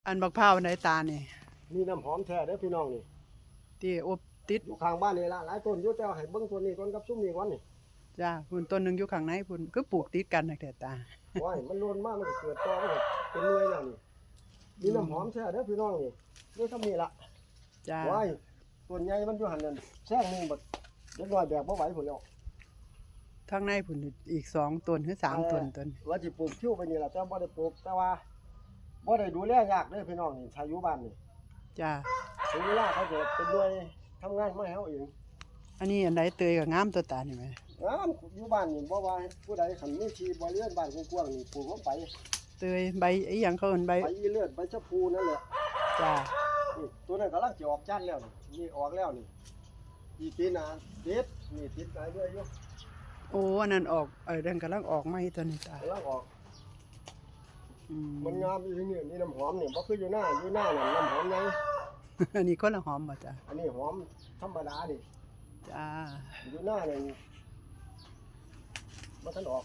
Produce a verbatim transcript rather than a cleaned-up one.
อันบักพร้าวอันใดตานี่ นี่น้ำหอมแท้เด้อพี่น้องนี่ ที่อบติด อยู่ข้างบ้านนี่ละหลายต้นอยู่แต่ว่าให้เบิ่งต้นนี้ก่อนกับซุมนี้ก่อนนี่ จ้า พุ่นต้นหนึ่งอยู่ข้างในพุ่น คือปลูกติดกันนะแต่ตา โอ้ยมันโดนมากมันก็เกิดต่อมันก็เป็นหน่วยแล้วนี่นี่น้ำหอมแท้เด้อพี่น้องนี่นี่ทำนี่ละ จ้า โอ้ยต้นใหญ่มันอยู่หันนั่นแซงหนึ่งบัดเด็กน้อยแบกบ่ไหวพุ่นแล้ว ทางในพุ่นอีกสองต้นหรือสามต้นต้น ว่าสิปลูกคิวไปนี่แหละแต่บ่ได้ปลูกแต่ว่าบ่ได้ดูแลยากเด้อพี่น้องนี่ถ้าอยู่บ้านนี่ จ้า ถึงเวลาเขาจะเป็นหน่วยทำงานมาให้เฮาเอง อันนี้อันใดเตยกับงามตัวตานี่ไหม งามอยู่บ้านนี่บ่ว่าผู้ใดคันมีที่บริเวณบ้านกว้างๆนี่ปลูกลงไป เตยใบอีหยังเขาเอิ้นใบ ใบอีเลือดใบชะพูนั่นแหละ จ้า นี่ตัวนั้นกำลังจะออกจันทร์แล้วนี่นี่ออกแล้วนี่อีกปีหน้าเด็ดนี่ติดหลายด้วยอยู่ โอ้อันนั้นออกเออเดินกำลังออกมาอีกตัวนี้ตาก ำลังออก อืม มันงามอีหลีนี่นี่น้ำหอมนี่บ่คืออยู่หน้าอยู่หน้านั่นน้ำหอมไง อันนี้คนละหอมบ่จ้า อันนี้หอมธรรมดานี่ จ้า อยู่หน้านี่มันทันออก